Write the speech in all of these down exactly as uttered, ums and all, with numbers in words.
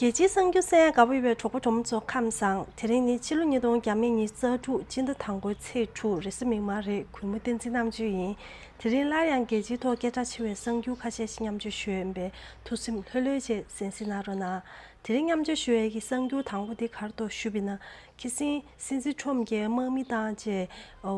རྒྱལ་སྤྱིའི་གསར་འགྱུར་གསན་ཡག་དགའ་པོ་ཡོད་པའི་གྲོགས་པོ་གྲོགས་མོ་ཚོ་ཁམས་བཟང་། དེ་རིང་ནི་ཕྱི་ལོ་ཉིས་སྟོང་ཉི་ཤུ་རྩ་དྲུག་སྤྱི་ཟླ་དང་པོའི་ཚེས་དྲུག་རེས་གཟའ་མིག་དམར་རེད། གུས་མོ་བསྟན་འཛིན་རྣམ་དཔྱོད་ཡིན། དེ་རིང་སླར་ཡང་རྒྱལ་སྤྱིའི་ཐོག་སྐད་གྲགས་ཆེ་བའི་གསར་འགྱུར་ཁ་ཤས་ཤིག་མཉམ་སྤྱོད་ཞུ་ཡས་ཡིན་པས་ཐུགས་སེམས་ལྷོད་ལྷོད་བྱས་གསན་གཟིགས་གནང་རོགས་གནང་། དེ་རིང་མཉམ་སྤྱོད་ཞུ་ཡས་ཀྱི་གསར་འགྱུར་དང་པོ་དེ་ག་རེ་འདུག་ཞུས་པ་ཡིན་ན། ཁ་སང་སྲིད་འཛིན་ཁྲོམ་གྱིས་དམག་མི་བཏང་རྗེས་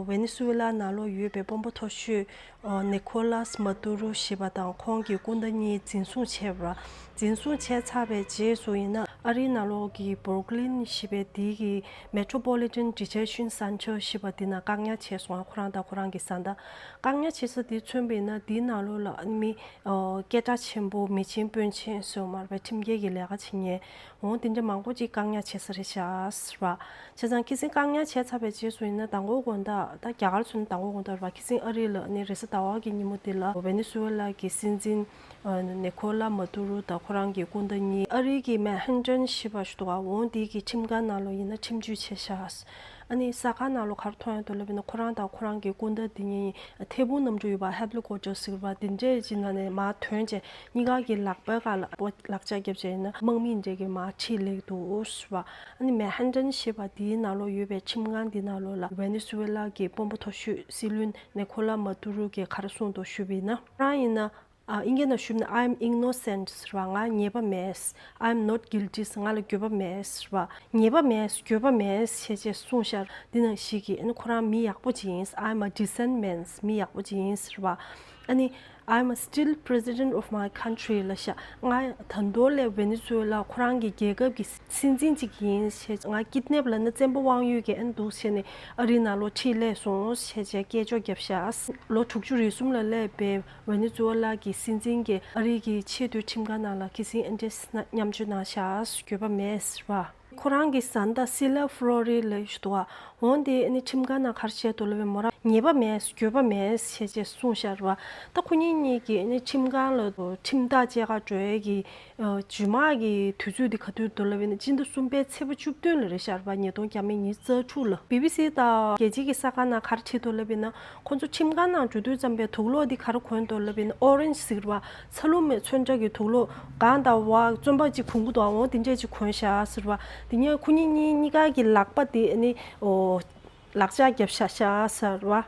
ཝེ་ནེ་སུ་ཝེ་ལ་ནང་ལོགས་ཡོད་པའི་དཔོན་པོ་མཐོ་ཤོས་ནེ་ཁོ་ལཱས་མ་ཏུ་རུ་ཞེས་པ་དང་ཁོང་གི་སྐུ་ཟླ་གཉིས་འཛིན་བཟུང་བྱས་པ། འཛིན་བཟུང་བྱས་ཚར་བའི་རྗེས་སུ་ཡིན་ན་ཨ་རིའི་ནང་ལོགས་ཀྱི་Brooklyn་ཞེས་པའི་དེའི་གི་Metropolitan Detention Center་ཞེས་པ་དེ་ནང་བཀག་ཉར་བྱས་སོང་། ཁོ་རང་དང་ཁོ་རང་གི་བཟའ་ཟླ། བཀག་ཉར་བྱེད་ས་དེ་མཚོན་པ་ཡིན་ན་དེའི་ནང་ལོགས་ལ་མི་སྐད་གྲགས་ཆེན་པོ་མི་ཆེན་དཔོན་ཆེན་སོགས་མ་རེད་པས་ཁྲིམས་འགལ་གྱི་ལས་ཀ་བྱེད་མཁན། འོང་དེ་འདྲ་མང་པོ་ཅིག་བཀག་ཉར་བྱེད་ས་རེད་ཤག་ཟེར་བ། བྱས་ཙང་ཁ་སང་བཀག་ཉར་བྱས་ཚར་བའི་རྗེས་སུ་ཡིན་ན་མདང་དགོང་དགོང་དག་ད་རྒྱ་གར་ཚོ་ནི་མདང་དགོང་དགོང་དག་རེད་བ། ཁ་སང་ཨ་རི་ལ་ནི་རེས་གཟའ་ཟླ་བ་གི་ཉིན་མོ་དེ་ལ་ཝེ་ནེ་སུ་ཝེ་ལ་གི་སྲིད་འཛིན་ནེ་ཁོ་ལ་མ་ཏུ་རུ་དང་ཁོ་རང་གི་སྐུ་ཟླ་གཉིས་ཨ་རི་གི་མན་ཧན་ཏན་ཞེས་པ་ཞིག་འདུག་ག་འོང་དེ་གི་ཁྲིམས་ཁང་ནང་ལོགས་ཡིན་ན་ཁྲིམས་གཅོད་བྱས་ཤག་ཨ་ནི་གསར་ཁང་ནང་ལོགས་ག་རེ་མཐོང་ཡོད་འདུག་ལབ་ན་ཁོ་རང་དང་ཁོ་རང་གི་སྐུ་ཟླ་དེ་གཉིས་ཐད་འཕུར་གནམ་གྲུ་ཡོད་པ་helicopter་ཟེར་བ་དེ་འདྲས་ཀྱི་ནང་ནས་མར་ཐོན་རྗེས་གཉིས་ཀ་གི་ལག་པའི་སྒང་ལ་ལག་ལག་ལྕགས་བརྒྱབ་བྱས་ཡིན་ན་དམག་མི་འདྲས་ཀྱིས་མར་ཁྲིད་སླེབས་འདུག་ཟེར་བ། ཨ་ནི་མན་ཧན་ཏན་ཞེས་པ་དེའི་ནང་ལོགས་ཡོད་པའི་ཁྲིམས་ཁང་དེའི་ནང་ལོགས་ལ་ཝེ་ནེ་སུ་ཝེ་ལ་གི་དཔོན་པོ་མཐོ་ཤོས་སྲིད་བློན་ནེ་ཁོ་ལ་མ་ཏུ་རུ་གིས་ག་རེ་གསུངས་འདུག་ཞུས་པ་ཡིན་ན། ཁོ་རང་ཡིན་ན་ཨ་ཨིན་སྐད་ནང་ཞུས་ན་I'm innocent་ཟེར་བ། ང་ཉེས་པ་མེད། I'm not guilty་ཟེར། ང་ལ་འགྱོད་པ་མེད་ཟེར་བ། ཉེས་པ་མེད། འགྱོད་པ་མེད་ཞེས་བྱས་གསུངས་ཤག་འདི་ནང་བཞིན་གྱི་ཨ་ནི་ཁོ་རང་མི་ཡག་པོ་ཅིག་ཡིན། I'm a decent man། མི་ཡག་པོ་ཅིག་ཡིན་ཟེར་བ། ཨ་ནི་I'm still president of my country་ལབ་ཤག་ང་ད་དུང་ལས་ཝེ་ནེ་སུ་ཝེ་ལ་ཁོ་རང་གི་རྒྱལ་ཁབ་ཀྱི་སྲིད་འཛིན་ཅིག་ཡིན་ཞེས། ང་ཀིད་ནེབ་ལབ་ན་བཙན་པོ་དབང་ཡོད་ཀྱི་ཨ་ནི་འདུག་བྱས་ནས་ཨ་རིའི་ནང་ལོགས་ཁྲིད་སླེབས་སོང་ཞེས་བྱས་སྐད་ཅོར་བརྒྱབ་ཤག་ལོ་དྲུག་ཅུ་རེ་གསུམ་ལ་སླེབས་པའི་ཝེ་ནེ་ཛུ་ཝེ་ལ་གི་སྲིད་འཛིན་གྱིས་ཨ་རི་གི་ཆེས་མཐོའི་ཁྲིམས་ཁང་ནང་ལ་ཁ་སང་ཨེ་འདྲས་མཉམ་སྤྱོད་གནང་ཤག་འགྱོད་པ་མེད་ཟེར་བ། ཁོ་རང་གི་བཟའ་ཟླ་སི་ལ་ཧྥུ་ལོ་རི་ལབ་ཞིག་འདུག་ག་འོང་དེ་ཨ་ནི་ཁྲིམས་ཁང་ནང་ག་རེ་བྱས་འདུག་ལབ་པའི་མོ་རང་ཉེས་པ་མེད་འགྱོད་པ་མེད་ཞེས་བྱས་གསུངས་ཤག་རེད་བ། ད་ཁོ་གཉིས་གཉིས་ཀྱིས་ཨ་ནི་ཁྲིམས་ཁང་ལ་ཁྲིམས་ཐག་བཅད་ག་འགྲོ་ཡས་ཀྱི་རྗེས་མ་གི་དུས་ཚོད་འདི་ག་དུས་འདུག་ལབ་པ་ཡིན་ན་སྤྱི་ཟླ་གསུམ་པའི་ཚེས་པ་བཅུ་བདུན་ལ་རེད་ཤག་རེད་བ། ཉིས་སྟོང་ཉི་ཤུ་རྩ་དྲུག་ལ། བི་བི་སི་དང་རྒྱལ་སྤྱིའི་གི་གསར་ཁང་ནང་ག་རེ་བྲིས་འདུག་ལབ་པ་ཡིན་ན། ཁོ་ཚོ་ཁྲིམས་ཁང་ནང་འགྲོ་དུས་ཙམ་པའི་དུག་ལོག་འདི་ག་རེ་གོན་འདུག་ལབ་པ་ཡིན་ན་ཨོ་རེན་ཇི་ཟེར་བ། ཚ་ལུ་མའི་ཚོན་ཁྲ་གི་དུག་ལོག་གང་དང་བ་བཙོན་པ་གཅིག་གོན་གི་འདུག་འོ་དེ་འདྲས་ཅིག་གོན་ཤག་ཟེར་བ། དེ་ནས་ཁོ་གཉིས་གཉིས་གཉིས་ཀ་གི་ལག་པ་དེ་ནི་ཨོ་ལག་ལྕགས་བརྒྱབ་ཤག་ཤག་ཟེར་བ།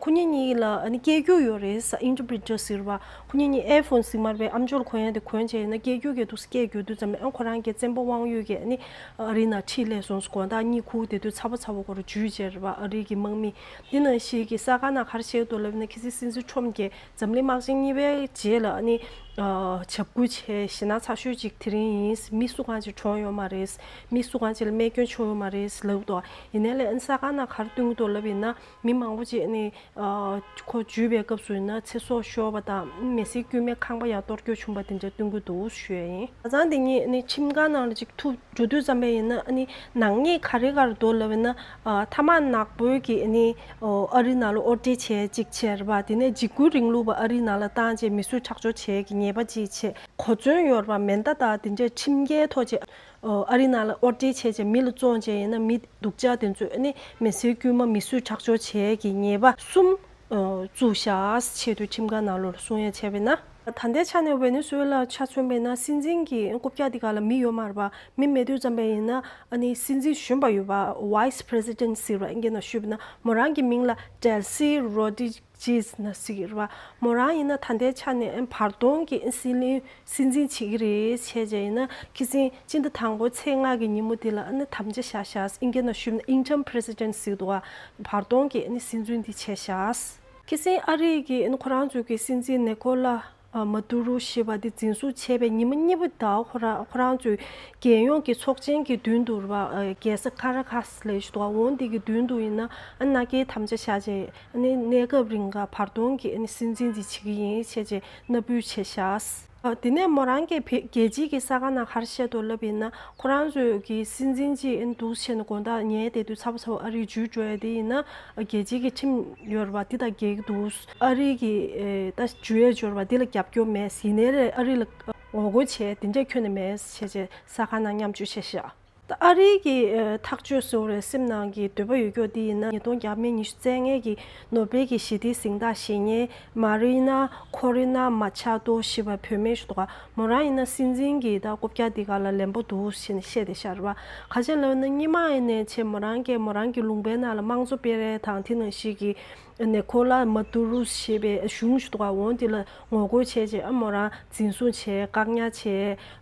ཁོ་གཉིས་གཉིས་ལ་ཨ་ནི་སྐད་སྒྱུར་ཡོད་རེད་ཟེར། ཨིན་ཊར་པི་རི་ཊར་ཟེར་བ། ཁོ་གཉིས་གཉིས་ཨེར་ཕོན་ཟེར་མ་རེད་པས། ཨམ་ཅོག་གོན་ཡ་དེ་གོན་བྱས་ཡིན་ན་སྐད་སྒྱུར་གྱི་འདུག་སྐད་སྒྱུར་དུས་ཙམ་པས་ཨ་ཁོ་རང་གི་བཙན་པོ་དབང་ཡོད་ཀྱིས་ཨ་ནི་ཨ་རི་ནང་ཁྲིད་སླེབས་སོང་ཟེར། དགོང་དག་གཉིད་ཁུག་དེ་དུས་ཚ་པོ་ཚ་པོ་སྐོར་འཇུས་བྱས་རེད་པ། ཨ་རི་གི་དམག་མི་འདི་ནང་བཞིན་གྱི་གསར་ཁང་ནང་ག་རེ་བཤད་འདུག་ལབ་ན་ཁ་སང་སྲིད་འཛིན་ཁྲོམ་གྱིས་འཛམ་གླིང་དམག་ཆེན་གཉིས་པའི་རྗེས་ལ་ཨ་ནི་ཨ་བྱ་རྒོད་བྱས་ཞེད་སྣང་ཚ་ཤོས་ཅིག་དེ་རིང་ཡིན། མི་སུ་གང་ཅིག་གྲོངས་ཡོད་མ་རེད། མི་སུ་གང་ཅིག་ལ་རྨས་སྐྱོན་བྱུང་ཡོད་མ་རེད་ལབ་འདུག་ཡིན་ནའི་ལས་ཨ་ནི་གསར་ཁང་ནང་ག་རེ་བཏོན་གྱི་འདུག་ལབ་ཡིན་ན། མི་མང་པོ་ཅིག་ནི་ཨ་ཁོ་འཇུས་པའི་སྐབས་སུ་ཡིན་ན་ཚེ་སྲོག་ཤོར་བ་དང་མི་སེར་དཀྱུས་མའི་ཁང་པ་ཡང་གཏོར་སྐྱོན་བྱུང་བ་དེ་འདྲ་སྟོན་གྱི་འདུག་ཞུ་ཡ་ཡིན། ཁ་སང་དེ་ཉིད་ནི་ཁྲིམས་ཁང་ནང་ལ་ཅིག་ཐུག་འགྲོ་དུས་ཙམ་པ་ཡིན་ན་ཨ་ནི་ནག་ཉེས་ག་རེ་ག་རེ་འདུག་ལབ་ན། ཨ་ཐ་མག་ནག་པོའི་གི་ཨ་ནི་ཨ་རི་ནང་ལ་དབོར་འདྲེན་བྱས་ཅིག་བྱས་རེད་པ། དེ་ནས་འཇིགས་སྐུལ་རིང་ལུགས་པ་ཨ་རི་ནང་ལ་བཏང་བྱས་མི་གསོད་ཁྲག་སྦྱོར་བྱས་ཀྱི་ཉེས་པ་ཅིག་བྱས། གོ་མཚོན་ཡོད་རེད་པ། མེ་མདའ་དང་དེ་འདྲའི་ཁྲིམས་འགལ་ཐོག་བྱས། ཨ་རི་ནང་ལ་དབོར་འདྲེན་བྱས་རྗེས་མི་ལ་བཙོང་བྱས་ཡིན་ན་མི་སྡུག་ཅག་དེ་ཚོས་ཨ་ནི་མི་སེར་དཀྱུས་མ་མི་གསོད་ཁྲག་སྦྱོར་བྱས་ཀྱི་ཉེས་པ་གསུམ་བཙུགས་བཞག་ཆེས་མཐོའི་ཁྲིམས་ཁང་ནང་ལོགས་ལ་གསུང་ཡ་བྱས་པས་ན། ད་ལྟའི་ཆ་ནས་ཝེ་ནེ་ཛུ་ཝེ་ལ་ཆ་མཚོན་པས་ན་སྲིད་འཛིན་གྱི་རྐུབ་བཀྱག་དེ་ག་ལ་མི་ཡོད་མ་རེད་པ། མི་མེད་དུས་ཙམ་པ་ཡིན་ན་ཨ་ནི་སྲིད་འཛིན་གཞོན་པ་ཡོད་པ་Vice President་ཟེར་བ་ཨིན་སྐད་ནང་ཞུས་པ་ན་མོ་རང་གི་མིང་ལ་Delcy Rodriguez་ཟེར་ཟེར་གྱི་རེད་པ། མོ་རང་ཡིན་ན་ད་ལྟའི་ཆ་ནས་བར་སྟོང་གི་སྲིད་བློན་སྲིད་འཛིན་བྱེད་ཀྱི་རེད་བྱས་བྱས་ཡིན་ན་ཁ་སང་སྤྱི་ཟླ་དང་པོའི་ཚེས་ལྔ་གི་ཉིན་མོ་དེ་ལ་ཨ་ནི་དམ་བཅའ་བཞག་བཞག་ཨིན་སྐད་ནང་ཞུས་ན་Interim President་ཟེར་འདུག་ག་བར་སྟོང་གི་ཨ་ནི་སྲིད་འཛིན་དེ་བྱས་བཞག་ཁ་སང་ཨ་རི་གི་ཨ་ནི་ཁོ་རང་ཚོའི་གི་སྲིད་འཛིན་ནེ་ཁོ་ལ་མ་ཏུ་རུ་ཞེས་པ་དེ་འཛིན་བཟུང་བྱས་པའི་ཉི་མ་གཉིས་པ་དང་ཁོ་རང་ཁོ་རང་ཚོའི་རྒྱལ་ཡོངས་ཀྱི་ཚོགས་ཆེན་གྱི་མདུན་དུ་རེད་པ། རྒྱལ་ས་ཁ་ར་ཁ་སི་ལབ་ཞིག་འདུག་ག་འོ་འདི་གི་མདུན་དུ་ཡིན་ན་ཨ་མནའ་གན་དམ་བཅའ་བཞག་བྱས། ཨ་ནི་གནས་སྐབས་རིང་ག་བར་སྟོང་གི་ཨ་ནི་སྲིད་འཛིན་དེ་བྱེད་ཀྱི་ཡིན་བྱས་བྱས་མནའ་འབུལ་བྱས་བཞག་ཨ་དེ་ནས་མོ་རང་གིས་བེ་རྒྱལ་སྤྱིའི་གི་གསར་ཁང་ནང་ག་རེ་བཤད་འདུག་ལབ་ཡིན་ན་ཁོ་རང་ཚོའི་གི་སྲིད་འཛིན་གཅིག་ཨ་ནི་འདུག་བྱས་ནས་དགོང་དག་ཉལ་བསྡད་དུས་ཚ་པོ་ཚ་པོ་ཨ་རིར་འཇུས་འགྲོ་ཡ་དེ་ཡིན་ན་ཨ་རྒྱལ་སྤྱིའི་གི་ཁྲིམས་ཡོད་རེད་པ། དེ་དང་འགལ་གྱི་འདུག་ཨ་རི་གི་ཨེ་ད་འཇུས་ཡ་འཇུས་རེད་པ། དེ་ལ་རྒྱབ་སྐྱོར་མེད་ཡིན་ནའི་རེད། ཨ་རི་ལ་ངོ་རྒོལ་བྱས་དེ་འདྲས་ཁྱོན་ནས་མེད་བྱས་བྱས་གསར་ཁང་ནང་མཉམ་སྤྱོད་བྱས་ཤག་ད་ཨ་རིའི་གི་ཨ་ཐག་གཅོད་བཟོ་རེད་སེམས་ནང་གི་འདོད་པ་ཡོད་རྒྱུ་དེ་ཡིན་ན། ཉིས་སྟོང་ཉི་ཤུ་རྩ་ལྔའི་གི་ནོ་སྦེལ་གྱི་ཞི་བདེའི་གཟེངས་རྟགས་བཞེས་མཁན་མ་རི་ན་ཁོ་རི་ན་མ་ཆ་ཏོ་ཞེས་པ་བུད་མེད་ཞིག་འདུག་ག་མོ་རང་ཡིན་ན་སྲིད་འཛིན་གྱི་ད་རྐུབ་བཀྱག་འདི་ག་ལ་ལན་པོ་འདུག་ཞེས་ནས་བཤད་དེ་ཤར་བ། ག་ཅན་ལབ་ན་སྔོན་མ་ཡིན་ནས་ཆེ་མོ་རང་གིས་མོ་རང་གི་ལུང་པའི་ནང་ལ་དམངས་གཙོ་སྤེལ་རེས་དང་དེ་ནང་བཞིན་གྱི་ནེ་ཁོ་ལ་མ་ཏུ་རུ་ཞེས་པའི་གཞུང་ཞིག་འདུག་ག་འོང་དེ་ལ་ངོ་རྒོལ་བྱས་རྗེས་ཨ་མོ་རང་འཛིན་བཟུང་བྱས་བཀག་ཉར་བྱས་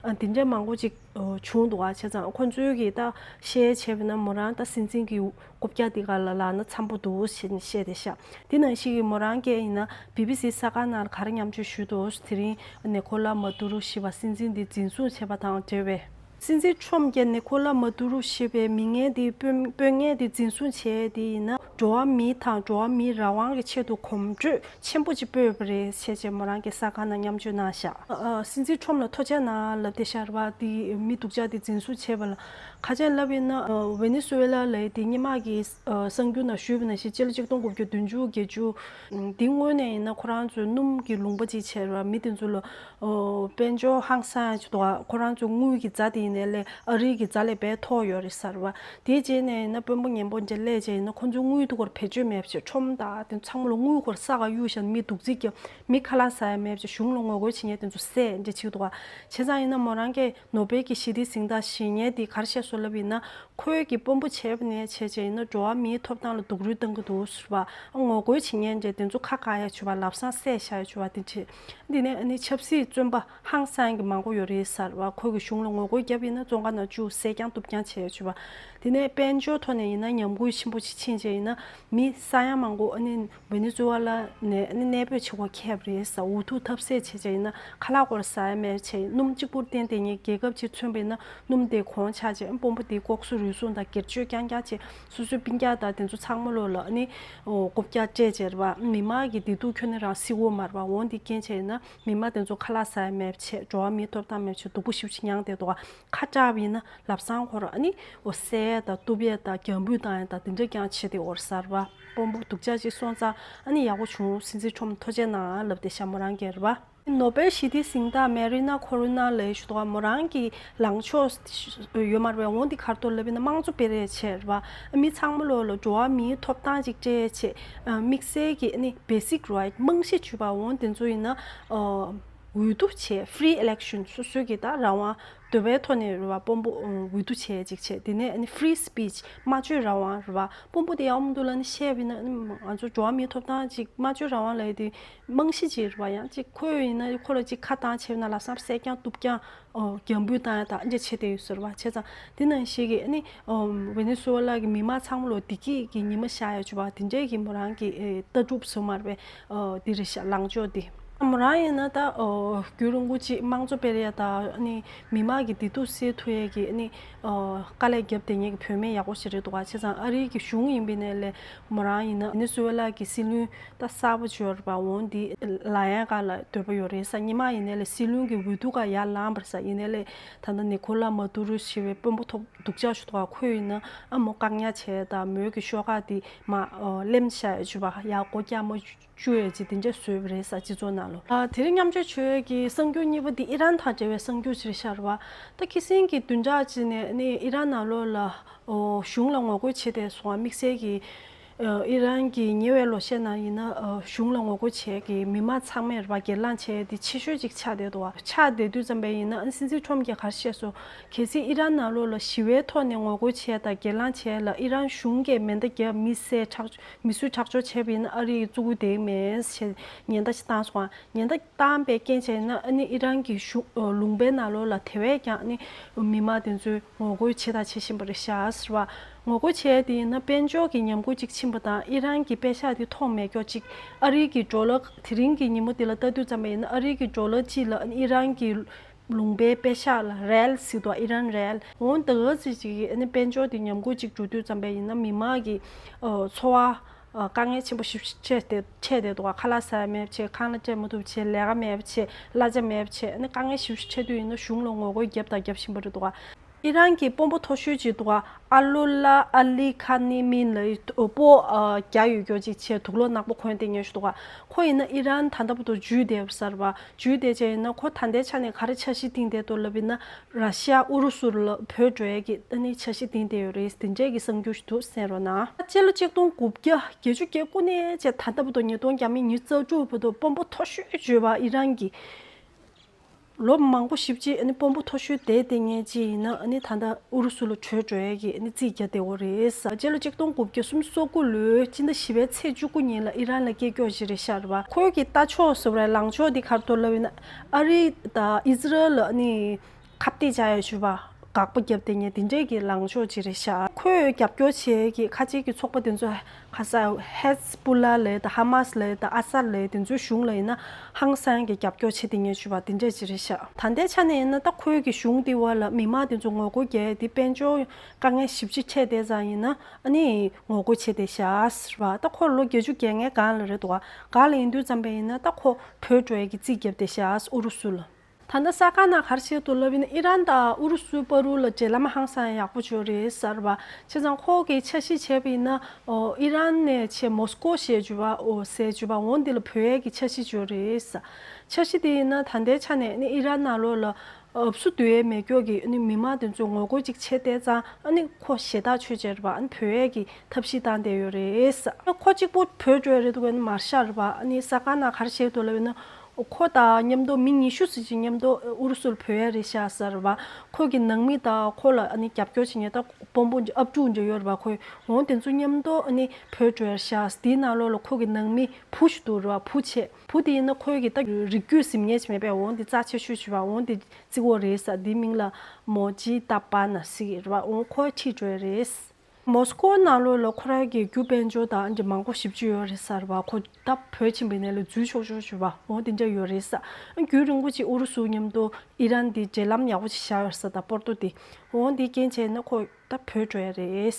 ཨ་དེ་འདྲ་མང་པོ་ཅིག་བྱུང་འདུག་ག་བྱས་ཙང་ཁོ་ཚོའི་གི་ད་བཤད་བྱས་པ་ན་མོ་རང་ད་སྲིད་འཛིན་གྱི་རྐུབ་བཀྱག་འདི་ག་ལ་ལག་ན་འཚམ་པོ་འདུག་ཞེས་ནས་བཤད་དེ་ཤག་དེ་ནང་བཞིན་གྱི་མོ་རང་གིས་ཡིན་ན་བི་བི་སི་གསར་ཁང་ནང་ལ་ག་རེ་མཉམ་སྤྱོད་ཞུས་འདུག་དེ་རིང་ནེ་ཁོ་ལ་མ་ཏུ་རུ་ཞེས་པ་སྲིད་འཛིན་འདི་འཛིན་བཟུང་བྱས་པ་དང་འབྲེལ་བའི། སྲིད་འཛིན་ཁྲོམ་གྱིས་ནེ་ཁོ་ལ་མ་ཏུ་རུ་ཞེས་པའི་མི་ངན་འདི་དཔོན་དཔོན་ངན་འདི་འཛིན་བཟུང་བྱས་དེ་ཡིན་ན་འགྲོ་བ་མི་དང་འགྲོ་བ་མིའི་རང་དབང་གི་ཆེད་དུ་གོམ་བགྲོད་ཆེན་པོ་ཅིག་སྤོས་པ་རེད་ཞེས་བྱས་མོ་རང་གི་གསར་ཁང་ནང་མཉམ་སྤྱོད་གནང་བཞག་ཨ་ཨ་སྲིད་འཛིན་ཁྲོམ་ལ་ཐུགས་རྗེ་གནང་ལབ་དེ་ཤར་བ་དེ་མི་སྡུག་ཅག་དེ་འཛིན་བཟུང་བྱས་པ་ལ་ག་ཅན་ལབ་ཡིན་ན་ཨ་ཝེ་ནེ་སུ་ཝེ་ལ་ལ་དེ་སྔོན་མ་གི་ཨ་གསར་འགྱུར་ནང་ཞུས་པ་ནང་བཞིན་སྤྱི་ལོ་ཆིག་སྟོང་དགུ་བརྒྱ་བདུན་ཅུ་བརྒྱད་ཅུ་དེ་སྔོན་ནས་ཡིན་ན་ཁོ་རང་ཚོའི་སྣུམ་གྱི་ལུང་པ་ཅིག་བྱས་ར་མི་དེ་ཚོ་ལ་ཨོ་དཔལ་འབྱོར་ཧང་སང་ཡང་ཅིག་འདུག་ག་ཁོ་རང་ཚོ་དངུལ་གྱི་ཛ་དེ་ཡིན་ནའི་ལས་ཨ་རིའི་གི་ཛ་ལས་དཔེ་མཐོ་ཡོད་རེད་ཟེར་བ། དེའི་རྗེས་ནས་ཡིན་ན་དཔོན་པོ་ངན་པོ་འདྲ་སླེབས་རྗེས་ཡིན་ན་ཁོ་ཚོའི་དངུལ་དེ་སྐོར་བེད་སྤྱོད་མེད་པ་བྱས་ཁྲོམ་དང་དེ་ཚང་མ་ལ་དངུལ་སྐོར་ས་ག་གཡུག་བཞག་མི་སྡུག་རྩིས་ཀྱི་མི་ཁ་ལག་ཟ་ཡ་མེད་པ་བྱས་གཞུང་ལ་ངོ་རྒོལ་བྱེད་མཁན་དེ་ཚོ་བསད་འདྲ་བྱེད་འདུག་ག་བྱས་ཙང་ཡིན་ན་མོ་རང་གིས་ནོ་སྦེལ་གྱི་ཞི་བདེའི་གཟེངས་རྟགས་བཞེས་མཁན་དེ་ག་རེ་བཤད་སོང་ལབ་ཡིན་ན། ཁོས་ཀྱི་དཔོན་པོ་བྱས་པ་ནས་བྱས་བྱས་ཡིན་ན་འགྲོ་བ་མིའི་ཐོབ་ཐང་ལ་སྡུག་རུས་གཏང་གི་འདུག་ཟེར་བ། ངོ་རྒོལ་བྱེད་མཁན་འདྲ་དེ་ཚོ་ཁ་བཀག་ཡ་བྱུས་པ་ལབ་སང་བསད་བཞག་ཡ་བྱུས་པ་དེ་བྱས། འདི་ནས་ཨ་ནི་ཆབ་སྲིད་བཙོན་པ་ཧང་སང་གི་མང་པོ་ཡོད་རེད་ཟེར་བ། ཁོ་གི་གཞུང་ལ་ངོ་རྒོལ་བརྒྱབ་ཡིན་ན་བཙོན་ཁང་ནང་བཅུག་བསད་རྐྱང་གཏུབ་རྐྱང་བྱས་ཡ་བྱུས་པ། དེ་ནས་དཔལ་འབྱོར་ཐོག་ནས་ཡིན་ན་ཉམས་རྒུད་ཆེན་པོ་ཞིག་ཕྱིན་བྱས་ཡིན་ན་མི་ས་ཡ་མང་པོ་ཨ་ནི། ཝེ་ནེ་ཛུ་ཝེ་ལ་ནས་ནི་གནས་སྤོས་བྱེད་སྒོ་ཁེབས་རེད་ཟེར། འུ་ཐུག་ཐབས་ཟད་བྱས་བྱས་ཡིན་ན་ཁ་ལག་སྐོར་ཟ་ཡ་མེད་བྱས། སྣུམ་གཅིག་པུར་བརྟེན་བསྡད་མཁན་རྒྱལ་ཁབ་ཅིག་མཚོན་པ་ཡིན་ན་སྣུམ་དེ་གོང་ཆག་བྱས། དཔོན་པོ་དེ་ལྐོག་ཟ་རུལ་སུངས་དང་སྒེར་གཅོད་རྐྱང་རྐྱང་བྱས། སོ་སོའི་སྤུན་ཀྱག་དང་དེ་ཚོ་ཚང་མ་ལོག་ལ་ནི་རྐུབ་བཀྱག་སྤྲད་བྱས་རེད་བ། མི་མང་གི་བདེ་སྡུག་ཁྱོན་ནས་རང་སྲིད་འོ་མ་རེད་བ། འོང་དེ་རྐྱེན་བྱས་ཡིན་ན་མི་མང་དེ་ཚོ་ཁ་ལག་ཟ་ཡ་མེད་བྱས། འགྲོ་བ་མིའི་ཐོབ་ཐང་མེད་བྱས་སྡུག་པོ་ཞེ་པོ་ཅིག་མྱངས་བསྡད་འདུག་ག་ཁ་གྲགས་པ་ཡིན་ན་ལབ་སང་ཁོ་རང་ཨ་ནི་འོ་བསད་དང་གཏུབ་ཡས་དང་རྒྱང་འབུད་བཏང་ཡས་དང་དེ་འདྲ་རྐྱང་བྱེད་དེ་འོར་ཟེར་བ། དཔོན་པོ་སྡུག་ཅག་ཅིག་སོང་ཙང་ཨ་ནི་ཡག་པོ་བྱུང་། སྲིད་འཛིན་ཁྲོམ་ཐུགས་རྗེ་གནང་ལབ་དེ་ཤར་མོ་རང་གིས་རེད་བ། ནོ་སྦེལ་ཞི་བདེའི་གཟེངས་རྟགས་མེ་རི་ན་ཁོ་རུ་ན་ལབ་ཞུ་འདུག་ག་མོ་རང་གི་ལངས་ཕྱོགས་ཡོད་མ་རེད་བས། འོང་འདི་ག་རེ་འདུག་ལབ་ཡིན་ན་དམངས་གཙོ་སྤེལ་རེས་བྱས་རེད་བ། མི་ཚང་མ་ལོག་ལ་འགྲོ་བ་མིའི་ཐོབ་ཐང་ཅིག་སྤྲད་བྱས། དམིགས་བསལ་གྱི་ཨ་ནི་basic right རྨང་གཞི་བྱས་པ་འོང་དེ་ཚོ་ཡིན་ན། འོས་བསྡུ་བྱས། free election སོ་སོའི་གི་ད་རང་དབང་འདོད་པའི་ཐོག་ནས་རེད་བ། དཔོན་པོ་འོས་བསྡུ་བྱས་ཅིག་བྱས། དེ་ནས་ཨ་ནི་free speech སྨྲ་བརྗོད་རང་དབང་རེད་བ། དཔོན་པོ་དེ་ཡག་མོ་འདུག་ལབ་ནས་བཤད་པ་ཡིན་ན་ཨ་ནི་ང་ཚོ་འགྲོ་བ་མིའི་ཐོབ་ཐང་ཅིག་སྨྲ་བརྗོད་རང་དབང་ལབ་ཡ་དེ་རྨང་གཞི་ཅིག་རེད་བ། ཡང་ཅིག་ཁོས་ཡིན་ན་ཁོ་ལ་ཅིག་ཁ་བཏང་བྱས་པ་ན་ལབ་སང་བསད་རྐྱང་གཏུབ་རྐྱང་རྒྱང་འབུད་བཏང་ཡ་དང་འདྲ་བྱེད་བསྡད་ཡོད་ཟེར་བ། བྱས་ཙང་དེ་ནང་བཞིན་གྱི་ཨ་ནི་ཝེ་ནེ་སུ་ཝེ་ལ་གི་མི་མང་ཚང་མ་ལོ་བདེ་སྐྱིད་ཀྱི་ཉི་མ་ཤར་ཡ་བྱུང་བ་དེ་འདྲའི་གི་མོ་རང་གི་ལྟ་གྲུབ་བཟོ་མ་རེད་པས། འདི་རེད་ཤག་ལངས་ཕྱོགས་འདི། མོ་རང་ཡིན་ན་ད་རྒྱུན་རིང་པོ་ཅིག་དམངས་གཙོ་སྤེལ་ཡ་དང་ཨ་ནི་མི་མང་གི་བདེ་སྡུག་སེལ་ཐུབ་ཡ་གི་ཨ་ནི་དཀའ་ལས་རྒྱབ་བསྡད་མཁན་གྱི་བུད་མེད་ཡག་པོ་ཞིག་རེད་འདུག་ག་བྱས་ཙང་ཨ་རིའི་གི་གཞུང་ཡིན་པའི་ནས་ལས་མོ་རང་ཡིན་ན་ཝེ་ནེ་སུ་ཝེ་ལ་གི་སྲིད་བློན་ད་གསར་པ་འབྱོར་བ་འོང་འདི་ལ་ཡང་ག་ལ་འདོད་པ་ཡོད་རེད་ས། སྔོན་མ་ཡིན་ནའི་ལས་སྲིད་བློན་གྱི་འོས་བསྡུ་ག་ཡར་ལངས་པ་རེད་ས། ཡིན་ནའི་ལས་ད་ལྟ་ནི་ཁོ་ལ་མ་ཏུ་རུ་ཞེས་པའི་དཔོན་པོ་ཐོབ་སྡུག་ཅག་ཞིག་འདུག་ག་ཁོས་ཡིན་ན་ཨ་མོ་བཀག་ཉར་བྱས་དང་མོའི་གི་ཤོག་ཁག་དེ་མ་ལེམ་བཞག་ཡ་བྱུས་པ་ཡ་སྒོ་རྒྱག་མ་བཅུག་ཡ་ཅིག་དེ་འདྲ་བཟོས་པ་རེད་ས་སྤྱི་ཚོགས་ནང་ལོ། ཨ་དེ་རིང་མཉམ་སྤྱོད་བྱེད་ཡ་གི་གསར་འགྱུར་གཉིས་པ་འདི་ཨི་རན་དང་འབྲེལ་བའི་གསར་འགྱུར་ཅིག་རེད་ཤག་རེད་བ། ད་ཁ་སང་གི་བདུན་ཕྲག་ཅིག་ནས་ནི་ཨི་རན་ནང་ལོགས་ལ་ཨོ་གཞུང་ལ་ངོ་རྒོལ་བྱས་ཏེ་སོང་བ། དམིགས་བསལ་གྱི་ཨ་ཨི་རན་གྱི་ཉེ་བའི་ལོ་ཤས་ནང་ཡིན་ན་ཨ་གཞུང་ལ་ངོ་རྒོལ་བྱས་ཀྱི་མི་མང་ཚང་མས་རེད་བ་སྒེར་ལངས་བྱས་ཏེ་ཆེ་ཤོས་ཅིག་ཆགས་བསྡད་འདུག་བ། ཆགས་བསྡད་དུས་ཙམ་པས་ཡིན་ན་ཨ་སྲིད་འཛིན་ཁྲོམ་གྱིས་ག་རེ་བཤད་སོང་། གལ་སྲིད་ཨི་རན་ནང་ལོགས་ལ་ཞི་བའི་ཐོག་ནས་ངོ་རྒོལ་བྱས་དང་སྒེར་ལངས་བྱས་ལ་ཨི་རན་གཞུང་གིས་མེ་མདའ་བརྒྱབ་མི་བསད་ཁྲག་མི་གསོད་ཁྲག་སྦྱོར་བྱས་པ་ཡིན་ན་ཨ་རི་ཡིས་བཙུགས་བསྡད་མེད་ཞེས་ཉེན་བརྡ་ཞིག་བཏང་སོང་བ། ཉེན་བརྡ་བཏང་པའི་རྐྱེན་བྱས་ན་ཨ་ནི་ཨི་རན་གྱི་གཞུང་ལུང་པའི་ནང་ལོགས་ལ་དེ་བས་ཀྱང་ཨ་ནི་མི་མང་དེ་ཚོས་ངོ་རྒོལ་བྱས་དང་བྱེད་བཞིན་པ་རེད་ཤག་ཟེར་བ། ངོ་རྒོལ་བྱས་དེ་ཡིན་ན་དཔལ་འབྱོར་གྱི་ཉམས་རྒུད་ཅིག་ཕྱིན་པ་དང་ཨི་རན་གྱི་པེ་ཤག་དེ་མཐོང་མེད་སྐྱོ་ཅིག་ཨ་རི་གི་ཌོ་ལར་དེ་རིང་གི་ཉིན་མོ་དེ་ལ་ལྟ་དུས་ཙམ་པ་ཡིན་ན་ཨ་རི་གི་ཌོ་ལར་གཅིག་ལ་ཨི་རན་གྱི་ལུང་པའི་པེ་ཤག་ལ་རེལ་ཟེར་འདུག་ཨི་རན་རེལ། འོང་ད་ག་ཚོད་ཅིག་གི་ཨ་ནི་དཔལ་འབྱོར་དེ་ཉམས་རྒུད་ཅིག་འགྲོ་དུས་ཙམ་པ་ཡིན་ན་མི་མང་གི་ཨ་འཚོ་བ་ཨ་དཀའ་ངལ་ཆེན་པོ་ཞིག་འཕྲད་དེ་འཕྲད་དེ་འདུག་ཁ་ལག་ཟ་ཡ་མེད་པ་བྱས། ཁང་གླ་སྤྲད་མ་ཐུབ་བྱས། ལས་ཀ་མེད་པ་བྱས། གླ་ཆ་མེད་པ་བྱས། ཨ་ནི་དཀའ་ངལ་ཞིག་འཕྲད་དུས་ཡིན་ན་གཞུང་ལ་ངོ་རྒོལ་བརྒྱབ་དང་རྒྱབ་བཞིན་པ་རེད་འདུག་ཨི་རན་གྱི་དཔོན་པོ་མཐོ་ཤོས་ཅིག་འདུག་ག་ཨ་ལོ་ལ་ཨ་ལི་ཁ་ནི་མིན་ལབ་སྤོ་རྒྱ་ཡོད་རྒྱུ་ཅིག་བྱས། དུག་ལོག་ནག་པོ་གོན་བསྡད་མཁན་ཞིག་འདུག་ག་ཁོ་ཡིན་ན་ཨི་རན་ད་ལྟ་བར་དུ་འཇུས་བསྡད་ཡོད་ས་རེད་པ། འཇུས་བསྡད་བྱས་ཡིན་ན་ཁོ་ད་ལྟའི་ཆ་ནས་ག་རེ་འཆར་གཞི་བཏིང་བསྡད་འདུག་ལབ་ཡིན་ན། ར་ཤི་ཡ་ཨུ་རུ་སུ་ལ་བྲོས་འགྲོ་ཡས་ཀྱི་ཨ་ནི་འཆར་གཞི་བཏིང་བསྡད་ཡོད་རེད། དེ་འདྲས་ཀྱི་གསར་འགྱུར་ཞིག་འདུག་གསན་རོགས་གནང་། སྤྱི་ལོ་གཅིག་སྟོང་དགུ་བརྒྱ་བརྒྱད་ཅུ་གྱ་དགུ་ནས་བྱས་ད་ལྟ་བར་དུ་ཉིས་སྟོང་ཉི་ཤུ་རྩ་དྲུག་བར་དུ་དཔོན་པོ་མཐོ་ཤོས་བརྗོད་པ་ཨི་རན་གྱི། ལོ་མང་པོ་ཞེ་པོ་ཅིག་ཨ་ནི་དཔོན་པོ་མཐོ་ཤོས་དེ་བསྡད་མཁན་ཅིག་ཡིན་ན། ཨ་ནི་ད་ལྟ་ཨུ་རུ་སུ་ལ་བྲོས་འགྲོ་ཡས་ཀྱི་ཨ་ནི་རྩིས་རྒྱག་བསྡད་ཡོད་རེད་ཟེར། སྤྱི་ལོ་གཅིག་སྟོང་དགུ་བརྒྱ་སུམ་ཅུ་སོ་དགུ་ལོའི་སྤྱི་ཟླ་བཞི་པའི་ཚེས་བཅུ་དགུ་ཉིན་ལ་ཨི་རན་ལ་སྐད་སྐྱོགས་ཤིག་རེད་ཤག་རེད་པ། ཁོའི་གི་ལྟ་ཕྱོགས་ཟེར་བ་རེད། ལངས་ཕྱོགས་འདི་ག་རེ་འདུག་ལབ་ཡིན་ན། ཨ་རི་དང་ཨི་ཟི་རལ་ལ་ཨ་ནི་ཁ་གཏད་བྱ་ཡས་ཞུ་བ། དགག་པ་བརྒྱབ་བསྡད་མཁན་དེ་འདྲས་ཀྱི་ལངས་ཕྱོགས་ཅིག་རེད་ཤག་ཁོས་རྒྱབ་སྐྱོར་བྱེད་ཀྱི་ཁ་ཆེ་གི་ཚོགས་པ་དེ་ཚོ་ཁ་ས་ཧེ་ཛ་བྷུ་ལ་ལབ་དང་ཧ་མ་སི་ལབ་དང་ཨ་སཱད་ལབ་དེ་ཚོའི་གཞུང་ལ་ཡིན་ན་ཧང་སང་གི་རྒྱབ་སྐྱོར་བྱེད་བསྡད་མཁན་ཞུ་བ་དེ་འདྲས་ཅིག་རེད་ཤག་ད་ལྟའི་ཆ་ནས་ཡིན་ན་ད་ཁོའི་གི་གཞུང་དེ་བར་ལ་མི་མང་དེ་ཚོ་ངོ་རྒོལ་རྒྱག་དེ་དཔལ་འབྱོར་དཀའ་ངལ་ཞེ་པོ་ཅིག་འཕྲད་བསྡད་ཙང་ཡིན་ན་ཨ་ནི་ངོ་རྒོལ་བྱེད་བསྡད་ཤག་ཟེར་བ། ད་ཁོ་ལོ་བརྒྱད་ཅུ་གྱ་ལྔའི་སྒང་ལ་རེད་འདུག་ག་སྒང་ལ་ཡིན་དུས་ཙམ་པ་ཡིན་ན་ད་ཁོ་བྲོས་འགྲོ་ཡས་ཀྱི་རྩིས་བརྒྱབ་བསྡད་ཤག་ཨུ་རུ་སུ་ལ། ད་ལྟ་ས་ག་ནང་ག་རེ་བྱས་འདུག་ལབ་ཡིན་ན། ཨི་རན་དང་ཨུ་རུ་སུའི་བར་དུ་ལ་འབྲེལ་ལམ་ཧང་སང་ཡག་པོ་ཅིག་ཡོད་རེད་ཟེར་བ། བྱས་ཙང་ཁོ་གིས་འཆར་གཞི་བྱས་པ་ཡིན་ན། ཨོ་ཨི་རན་ནས་བྱས་མོ་སི་ཀོ་ཞེས་བརྗོད་པ། ཨོ་ཟེར་བརྗོད་པ། འོ་འདི་ལ་བྲོས་ཡས་ཀྱི་འཆར་གཞི་ཅིག་ཡོད་རེད་ཟེར། འཆར་གཞི་དེ་ཡིན་ན་ད་ལྟའི་ཆ་ནས་ནི་ཨི་རན་ནང་ལོགས་ལ་ཨབ་སུ་བསྡུ་ཡས་མེད་སྐྱོ་གི་ནི་མི་མང་དེ་ཚོས་ངོ་རྒོལ་ཅིག་བྱས་བསྡད་ཙང་ཨ་ནི་ཁོ་ཞེ་ཐག་ཆོད་བྱས་རེད་པ། ཨ་ནི་བྲོས་ཡས་ཀྱི་ཐབས་ཤེས་བཏང་བསྡད་ཡོད་རེད་ཟེར། ཁོ་གཅིག་པུ་བྲོས་འགྲོ་ཡས་རེད་འདུག་ག་ནི་མ་རེད་ཤག་རེད་པ། ཨ་ནི་ས་ག་ནང་ག་རེ་བྱས་འདུག་ལབ་ཡིན་ན། ཁོ་དང་མཉམ་དུ་མི་ཉི་ཤུ་ཙམ་ཅིག་མཉམ་དུ་ཨུ་རུ་སུ་ལ་བྲོས་ཡས་རེད་ཤག་ཟེར་བ། ཁོ་གི་ནང་མི་དང་ཁོ་ལ་ཨ་ནི་རྒྱབ་སྐྱོར་བྱེད་མཁན་ད་དཔོན་པོ་ཨབ་ཕྲུག་འདྲ་ཡོད་རེད་པ། ཁོ་འོ་དེ་ཚོ་མཉམ་དུ་ཨ་ནི་བྲོས་འགྲོ་ཡས་ཤག་དེའི་ནང་ལོགས་ལ་ཁོ་གི་ནང་མི་བུ་ཞིག་འདུག་རེད་པ། བུ་བྱས། བུ་དེ་ཡིན་ན་ཁོའི་གི་ད་རིགས་རྒྱུད་ཟིན་མཁན་ཅིག་མེད་པས། འོ་དེ་རྩ་ཆེ་ཤོས་ཅིག་པ། འོ་དེ་བརྩི་གི་ཡོད་རེད་ཟེར། དེའི་མིང་ལ་མོ་ཇི་ཏ་པ་ན་ཟེར་གྱི་རེད་པ། འོ་ཁོ་ཁྲིད་འགྲོ་ཡས་རེད། མོ་སི་ཀོ་ནང་ལོགས་ལ་ཁོ་རང་གི་རྒྱུ་དཔལ་འབྱོར་དང་འདྲ་མང་པོ་ཞེ་པོ་ཅིག་ཡོད་རེད་ཟེར་བ། ཁོ་ད་བྲོས་ཕྱིན་པའི་ནང་ལ་འཛུལ་ཆོག་ཆོག་ཞུ་བ། འོ་དེ་འདྲ་ཡོད་རེད་ཟེར། རྒྱུན་རིང་པོ་ཅིག་ཨུ་རུ་སུ་མཉམ་དུ་ཨི་རན་དེ་འབྲེལ་ལམ་ཡག་པོ་ཅིག་བཞག་ཡོད་ཟེར། ད་པོར་ཏོ་དེ། འོ་དེ་རྐྱེན་བྱས་ན་ཁོ་ད་བྲོས་འགྲོ་ཡས་རེད།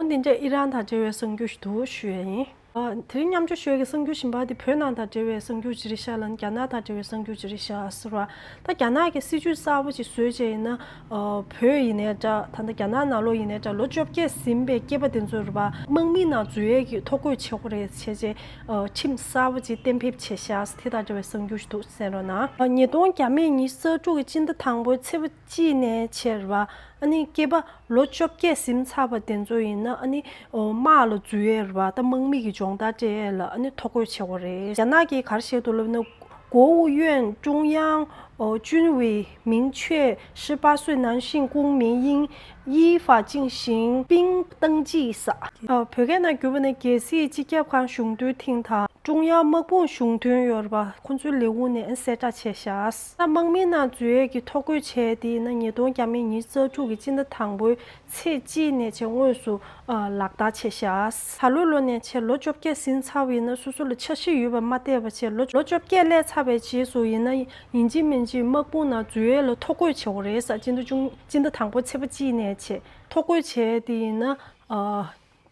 འོ་དེ་འདྲ་ཨི་རན་དང་འབྲེལ་བའི་གསར་འགྱུར་ཞིག་འདུག་ཞུ་ཡས་ཡིན། ཨ། དེ་རིང་མཉམ་སྤྱོད་ཞུ་ཡས་ཀྱི་གསར་འགྱུར་གཞན་པ་དེ་བོད་ནང་དང་འབྲེལ་བའི་གསར་འགྱུར་ཅིག་རེད་ཤག་ལ། རྒྱ་ནག་དང་འབྲེལ་བའི་གསར་འགྱུར་ཅིག་རེད་ཤག་ཟེར་བ། ད་རྒྱ་ནག་གི་སྲིད་བྱུས་གསར་པ་ཅིག་བཟོས་བྱས་ཡིན་ན། ཨ། བོད་ཡིན་ནའི་འདྲ། ད་ལྟ་རྒྱ་ནག་ནང་ལོགས་ཡིན་ནའི་འདྲ། ལོ་བཅོ་བརྒྱད་ཟིན་པའི་སྐྱེས་པ་དེ་ཚོ་རེད་པ། དམག་མི་ནང་འཛུལ་ཡས་ཀྱི་ཐོ་འགོད་བྱེད་དགོས་རེད་བྱས་བྱས། ཨ། ཁྲིམས་གསར་པ་ཅིག་གཏན་འབེབས་བྱས་ཤག་དེ་དང་འབྲེལ་བའི་གསར་འགྱུར་ཞིག་འདུག་གསན་རོགས་གནང་། ཨ། ཉིས་སྟོང་ཉི་ཤུ་རྩ་དྲུག་གི་སྤྱི་ཟླ་དང་པོའི་ཚེས་པ་གཅིག་ནས་བྱས་རེད་པ། ཨ་ནི་སྐྱེས་པ་ལོ་བཅོ་བརྒྱད་ཟིན་ཚར་བ་དེ་ཚོ་ཡིན་ན། ཨ་ནི་ཨོ་དམག་ལ་འཛུལ་ཡས་རེད་པ། ད་དམག་མི་གི་སྦྱོང་བརྡར་སྤྲད་ཡས་ལ་ཨ་ནི་ཐོ་འགོད་བྱེད་དགོས་རེད། རྒྱ་ནག་གིས་ག་རེ་བཤད་འདུག་ལབ་ན། 国务院中央 ཨོ་军委明确 十八岁男性公民应依法进行兵登记 ཟེར། ཨ། བོད་སྐད་ནང་བསྒྱུར་བ་ན། རྒྱལ་སྲིད་སྤྱི་ཁྱབ་ཁང་གཞུང་དོན་ཐིང་དང་། ཀྲུང་དབྱང་དམག་དཔུང་གཞུང་དོན་ཡོད་རེད་པ། ཁོ་ཚོའི་ལས་ཁུངས་ནས་གསལ་བསྒྲགས་བྱས་ཤག་ད་དམག་མི་ནང་འཛུལ་ཡས་ཀྱི་ཐོ་འགོད་བྱས་དེ་ཡིན་ན། ཉིས་སྟོང་ཉི་ཤུ་རྩ་དྲུག་གི་སྤྱི་ཟླ་དང་པོའི་ཚེས་གཅིག་ནས་བྱས་དངོས་སུ་ཨ་ལག་བསྟར་བྱས་ཤག་ད་ལོ་ལོ་ནས་བྱས་ལོ་བཅོ་བརྒྱད་ཟིན་ཚར་བ་ཡིན་ན། སོ་སོ་ལ་འཆར་གཞི་ཡོད་པ་མ་བལྟས་པ་བྱས། ལོ་ལོ་བཅོ་བརྒྱད་སླེབས་ཚར་བའི་རྗེས་སུ་ཡིན་ན། ཡིན་གཅིག་མིན་གཅིག་དམག་དཔུང་ནང་འཛུལ་ཡས་ལ་ཐོ་འགོད་བྱེད་དགོས་རེད་ཟེར། སྤྱི་ཟླ་བཅུ། སྤྱི་ཟླ་དང་པོ་ཚེས་པ་གཅིག་ནས་བྱས་ཐོ་འགོད་བྱས་དེ་ཡིན་ན། ཨ།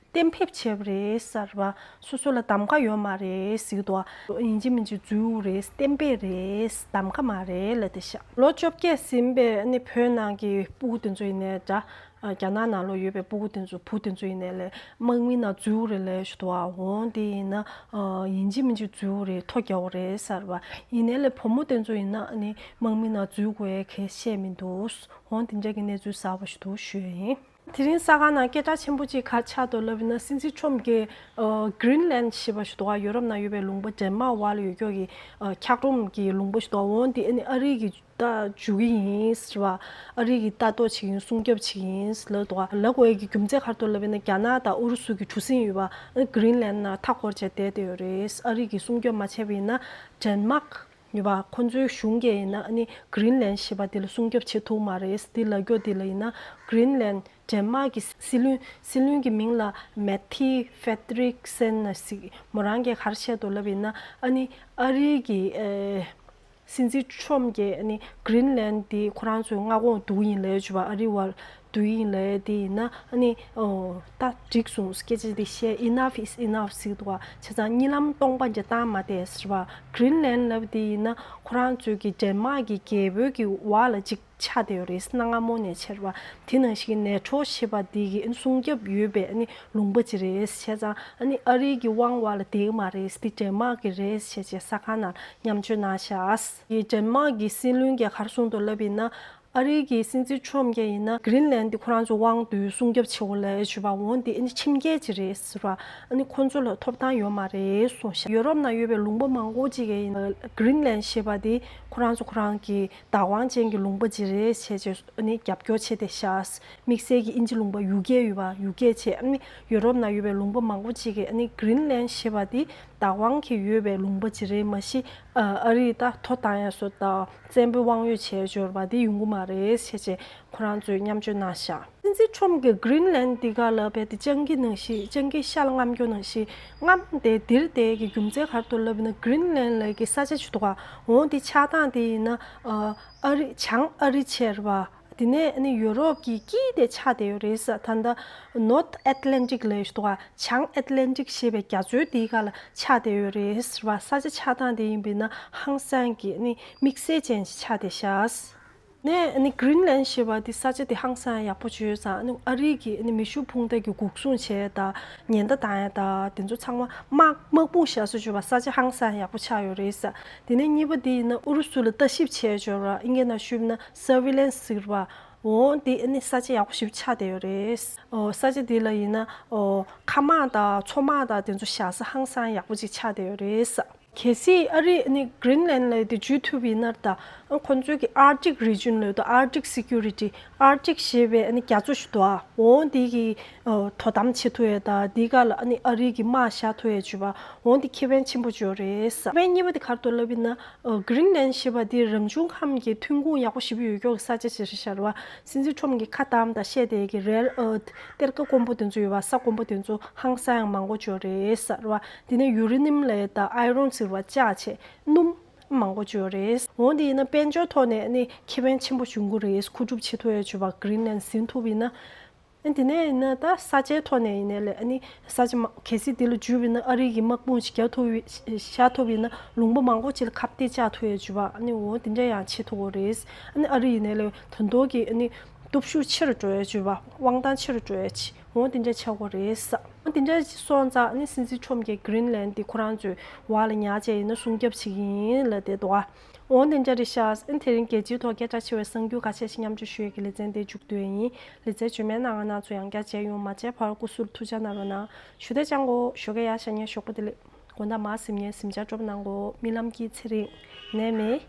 གཏན་འབེབས་བྱས་པ་རེད་ཟེར་བ། སོ་སོ་ལ་གདམ་ག་ཡོད་མ་རེད་ཟེར་གྱི་འདུག་ཡིན་གཅིག་མིན་གཅིག་འཛུལ་རེད། གཏན་འབེབས་རེད། གདམ་ག་མ་རེད་ལབ་བསྡད་ཤག་ལོ་བཅོ་བརྒྱད་ཟིན་པའི་ཨ་ནི་བོད་ནང་གི་སྤུ་གུ་དེ་ཚོ་ཡིན་ནའི་འདྲ། ཨ། རྒྱ་ནག་ནང་ལོགས་ཡོད་པའི་སྤུ་གུ་དེ་ཚོ། བུ་དེ་ཚོ་ཡིན་ནའི་ལས་དམག་མི་ནང་འཛུལ་རེད་ལབ་ཞུ་འདུག་འོ་དེ་ཡིན་ན། ཨ། ཡིན་གཅིག་མིན་གཅིག་འཛུལ་རེད། ཐོ་རྒྱག་དགོས་རེད་ཟེར་བ། ཡིན་ནའི་ལས་བུ་མོ་དེ་ཚོ་ཡིན་ན་ཨ་ནི་དམག་མི་ནང་འཛུལ་དགོས་ཡས་གང་ཡང་བཤད་མི་འདུག་འོ་དེ་འདྲ་གི་གནས་ཚུལ་གསར་པ་ཞིག་འདུག་ཞུ་ཡས་ཡིན། དེ་རིང་གསར་ཁང་ནང་སྐད་གྲགས་ཆེན་པོ་གཅིག་ག་རེ་ཆགས་འདུག་ལབ་ན། སྲིད་འཛིན་ཁྲོམ་གྱིས་ཨ་Greenland ཞེས་པ་ཞིག་འདུག་ག་ཡོ་རོབ་ནང་ཡོད་པའི་ལུང་པ་ཌེན་མཱག་བར་ལ་ཡོད་ཀྱོག་གི་ཨ་འཁྱགས་རོམ་གྱི་ལུང་པ་ཞིག་འདུག་འོ་འདི་ཨ་ནི་ཨ་རི་གིས་ད་འཇུ་གི་ཡིན་ཟེར་བ། ཨ་རི་གིས་ལྟ་རྟོག་བྱེད་ཀྱི་ཡིན། སྲུང་སྐྱོབ་བྱེད་ཀྱི་ཡིན་ལབ་འདུག་ག་ལབ་དགོས་ཡས་ཀྱི་རྒྱུ་མཚན་ག་རེ་འདུག་ལབ་ན། རྒྱ་ནག་དང་ཨུ་རུ་སུ་གི་གྲུ་གཟིངས་ཡོད་པ། ཨ་ནི་Greenland ནང་མཐའ་འཁོར་བྱས་བསྡད་བསྡད་ཡོད་རེད། ཨ་རི་གིས་སྲུང་སྐྱོབ་མ་བྱས་པ་ཡིན་ན། ཌེན་མཱག་ཡོད་པ། ཁོ་ཚོའི་གཞུང་གིས་ཡིན་ན་ཨ་ནི་Greenland ཞེས་པ་དེ་ལ་སྲུང་སྐྱོབ་བྱེད་ཐུབ་མ་རེད། དེ་ལབ་ཀྱོག་དེ་ལ་ཡིན་ན། Greenland ཌེན་མཱག་གི་སྲིད་བློན། སྲིད་བློན་གྱི་མིང་ལ་Mette Frederiksen ཟེར། མོ་རང་གིས་ག་རེ་བཤད་འདུག་ལབ་ཡིན་ན། ཨ་ནི་ཨ་རི་གི་ཨེ་སྲིད་འཛིན་ཁྲོམ་གྱིས་ཨ་ནི་Greenland དེ་ཁོ་རང་ཚོའི་མངའ་ཁོངས་བསྡུ་ཡིན་ལབ་ཡས་བྱས་པ། ཨ་རི་བར་བསྡུ་ཡིན་ལབ་ཡས་དེ་ཡིན་ན། ཨ་ནི་ཨོ་ད་འགྲིག་སོང་། སྐད་ཆ་དེ་བཤད། Enough is enough ཟེར་གྱི་འདུག་ག་བྱས་ཙང་གཉིད་ལམ་སྟོང་པ་འདྲ་བཏང་མ་བསྡད་ཟེར་བ། Greenland ལབ་དེ་ཡིན་ན་ཁོ་རང་ཚོའི་གི་ཌེན་མཱག་གི་རྒྱལ་པོའི་གི་འོག་ལ་ཅིག་ཆགས་བསྡད་ཡོད་རེད། གནའ་སྔ་མོ་ནས་བྱས་པ། དེ་ནང་བཞིན་ནེ་ཊོ་ཞེས་པ་འདི་གི་ཨ་ནི་སྲུང་སྐྱོབ་ཡོད་པའི་ཨ་ནི་ལུང་པ་ཅིག་རེད། བྱས་ཙང་ཨ་ནི་ཨ་རི་གི་དབང་བ་ལ་བསྡད་ཀྱི་མ་རེད། འདི་ཌེན་མཱག་གི་རེད་ཟེར་བྱས་ས་ཁང་ནང་མཉམ་སྤྱོད་གནང་ཤག་དེ་ཌེན་མཱག་གི་སྲིད་བློན་གྱིས་ག་རེ་གསུངས་འདུག་ལབ་ཡིན་ན། ཨ་རི་གི་སྲིད་འཛིན་ཊརམ་གྱིས་ཡིན་ན་གྷི་རིན་ལན་འདི་ཁོ་རང་ཚོ་དབང་དུ་སྲུང་སྐྱོབ་བྱེད་དགོས་ལབ་ཞུས་པ། འོ་འདི་ཨ་ནི་ཁྲིམས་འགལ་ཅིག་རེད་ཟེར་བ། ཨ་ནི་ཁོ་ཚོ་ལ་ཐོབ་ཐང་ཡོད་མ་རེད་གསུངས་ཤག་ཡུ་རོབ་ནང་ཡོད་པའི་ལུང་པ་མང་པོ་ཅིག་གིས་ཡིན་ན་གྷི་རིན་ལན་ཞེས་པ་འདི་ཁོ་རང་ཚོ་ཁོ་རང་གི་བདག་དབང་ཅན་གྱི་ལུང་པ་ཅིག་རེད་བྱས་བྱས་ཨ་ནི་རྒྱབ་སྐྱོར་བྱས་ཏེ་ཤག་དམིགས་བསལ་གྱི་དབྱིན་ཇི་ལུང་པ་ཡུ་ཀེ་ཡོད་པ། ཡུ་ཀེ་བྱས་ཨ་ནི་ཡུ་རོབ་ནང་ཡོད་པའི་ལུང་པ་མང་པོ་ཅིག་གིས་ཨ་ནི་གྷི་རིན་ལན་ཞེས་པ་འདི་བདག་དབང་གི་ཡོད་པའི་ལུང་པ་ཅིག་རེད། མ་གཞི་ཨ་རི་ད་ཐོ་བཏང་ཡ་སོ་ད་བཙན་པོའི་དབང་ཡོད་བྱས་འབྱོར་བ་འདི་ཡོང་གི་མ་རེད་ཟེར་བྱས་ཁོ་རང་ཚོས་མཉམ་སྤྱོད་གནང་ཤག་སྲིད་འཛིན་ཁྲོམ་གྱིས་གྷི་རིན་ལན་འདི་ག་ལ་རྦད་དེ་སྤྱང་ཀི་ནང་བཞིན། སྤྱང་ཀི་ཤ་ལ་རྔམ་སྐྱོར་ནང་བཞིན་རྔམ་སྟེ་འདིར་བསྡད་ཀྱི་རྒྱུ་མཚན་ག་རེ་འདུག་ལབ་ན། གྷི་རིན་ལན་ལ་གི་ས་ཆ་ཅིག་འདུག་ག་འོ་འདི་ཆགས་སྟངས་དེ་ཡིན་ན་ཨ་རི་བྱང་ཨ་རི་བྱས་རེད་པ། དེ་ནས་ཨ་ནི་ཡུ་རོབ་ཀྱི་དཀྱིལ་དེ་ཆགས་བསྡད་ཡོད་རེད་ཟེར། ད་ལྟ་North Atlantic་ལབ་ཡོད་འདུག་ག་བྱང་ཨེཊ་ལན་ཊིག་ཞེས་པའི་རྒྱ་མཚོའི་དེའི་སྒང་ལ་ཆགས་བསྡད་ཡོད་རེད་ཟེར་བ། ས་ཆ་ཆགས་སྟངས་དེ་ཡིན་པས་ན་ཧང་སང་གི་ཨ་ནི་དམིགས་བསལ་ཅན་ཞིག་ཆགས་བསྡད་ཤག་ནས་ཨ་ནི་གྷི་རིན་ལན་ཞེས་པ་དེ་ས་ཆ་དེ་ཧང་སང་ཡག་པོ་ཅིག་ཡོད་ཙང་། ཨ་ནི་ཨ་རི་གི་ཨ་ནི་མེ་ཤུགས་འཕུང་མདའ་གི་འགོག་སྲུང་བྱས་དང་ཉེན་བརྡ་བཏང་ཡ་དང་དེ་ཚོ་ཚང་མ་དམག་དམག་དཔུང་བཞག་ས་ཅིག་ཡོད་པ། ས་ཆ་ཧང་སང་ཡག་པོ་ཆགས་ཡོད་རེད་ཟེར། དེ་ནས་གཉིས་པ་དེ་ཡིན་ན་ཨུ་རུ་སུ་ལ་ལྟ་ཞིབ་བྱས་ཅིག་ཡོད་ར། ཨིན་སྐད་ནང་ཞུས་ན་སར་ཝེ་ལན་སི་ཟེར་བ། འོ་དེ་ཨ་ནི་ས་ཆ་ཡག་པོ་ཞིག་ཆགས་བསྡད་ཡོད་རེད། ཨོ་ས་ཆ་དེ་ལ་ཡིན་ན་ཨོ་མཁའ་དམག་དང་མཚོ་དམག་དང་དེ་ཚོ་བཞག་ས་ཧང་སང་ཡག་པོ་ཅིག་ཆགས་བསྡད་ཡོད་རེད། གལ་སྲིད་ཨ་རི་ནི་གྷི་རིན་ལན་ལ་དེ་འཇུས་ཐུབ་ཡིན་ན་ད་ཁོ་ཚོའི་གི་Arctic region ལ་ད་Arctic security, Arctic ཞེས་པའི་ཨ་ནི་རྒྱ་མཚོ་ཞིག་འདུག་ཨ། འོ་དེ་གི་ཨོ་དོ་དམ་བྱེད་ཐུབ་ཡ་དང་དེའི་སྒང་ལ་ཨ་ནི་ཨ་རི་གི་དམག་བཞག་ཐུབ་ཡ་བྱས་པ། འོ་དེ་ཁེ་ཕན་ཆེན་པོ་ཅིག་ཡོད་རེད། ཁེ་ཕན་གཉིས་པ་དེ་ག་རེ་འདུག་ལབ་ཡིན་ན། ཨ་གྷི་རིན་ལན་ཞེས་པ་དེ་རང་བྱུང་ཁམས་ཀྱི་ཐོན་ཁུངས་ཡག་པོ་ཞེ་པོ་ཡོད་ཀྱོག་གི་ས་ཆ་ཞིག་རེད་ཤག་རེད་པ། སྲིད་འཛིན་ཁྲོམ་གྱིས་ཁ་བཏང་དང་བཤད་བསྡད་ཀྱི་rare earth གཏེར་ཁ་དཀོན་པོ་དེ་ཚོ་ཡོད་པ། ས་དཀོན་པོ་དེ་ཚོ་ཧང་སང་ཡང་མང་པོ་ཅིག་ཡོད་རེད་ཟེར་བ། དེ་ནས་ཡུ་རེ་ནིམ་ལབ་ཡ་དང་ཨའི་རོན་ཟེར་བ་ལྕགས་བྱས་སྣུམ་མང་པོ་ཅིག་ཡོད་རེད། འོ་དེ་ཡིན་ན་དཔལ་འབྱོར་ཐོག་ནས་ནི་ཁེ་ཕན་ཆེན་པོ་འབྱུང་གི་རེད། མཁོ་སྒྲུབ་བྱེད་ཐུབ་ཡ་བྱས་པ་གྷི་རིན་ལན་ཟིན་ཐུབ་ཡིན་ན། ཨ་དེ་ནས་ཡིན་ན་ད་ས་ཆའི་ཐོག་ནས་ཡིན་ནའི་ལས་ཨ་ནི་ས་ཆ་མ་གལ་སྲིད་དེ་ལ་འཇུས་པ་ཡིན་ན་ཨ་རི་གི་དམག་དཔུང་ཞིག་རྒྱག་ཐུབ་པའི་བཞག་ཐུབ་པ་ཡིན་ན་ལུང་པ་མང་པོ་ཅིག་ལ་ཁ་གཏད་བཅག་ཐུབ་ཡ་བྱས་པ། ཨ་ནི་འོ་དེ་འདྲ་ཡང་བྱེད་ཐུབ་ཀྱི་རེད། ཨ་ནི་ཨ་རི་ཡིན་ནའི་ལས་ད་དུང་གི་ཨ་ནི་སྟོབས་ཤུགས་ཆེ་རུ་འགྲོ་ཡ་བྱས་པ། དབང་ཐང་ཆེ་རུ་འགྲོ་ཡ་བྱས། འོ་དེ་འདྲ་ཆགས་ཀྱི་རེད། འོ་དེ་འདྲ་སོང་ཙང་ཨ་ནི་སྲིད་འཛིན་ཁྲོམ་གྱིས་གྷི་རིན་ལན་དེ་ཁོ་རང་ཚོའི་འོག་ལ་ཉར་བྱས་ཡིན་ན་སྲུང་སྐྱོབ་བྱེད་ཀྱི་ཡིན་ལབ་བསྡད་འདུག་ག་འོ་དེ་འདྲ་རེད་ཤག་ཨ་ནི་དེ་རིང་རྒྱལ་སྤྱིའི་ཐོག་སྐད་གྲགས་ཆེ་བའི་གསར་འགྱུར་ཁ་ཤས་ཤིག་མཉམ་སྤྱོད་ཞུ་ཡས་ཀྱི་ལེ་ཚན་དེ་མཇུག་བསྡུ་ཡས་ཡིན། ལེ་ཚན་རྗེས་མའི་ནང་ང་རང་ཚོ་ཡང་བསྐྱར་མཇལ་ཡོང་། མ་མཇལ་བར་སྐུ་གཟུགས་ལ་ཐུགས་ཅག་གནང་རོགས་གནང་། ཞུ་དེ་ཅང་གོ་ཞོགས་ཀས་ཡར་ཞག་ཉལ་ཞོགས་པ་བདེ་ལེགས། དགོང་དག་མར་གཟིམ་ཉལ་གཟིམ་ཅག་སྤྲོ་པོ་གནང་གོ། རྨི་ལམ་གྱི་ཚེ་རིང་། ནད་མེད།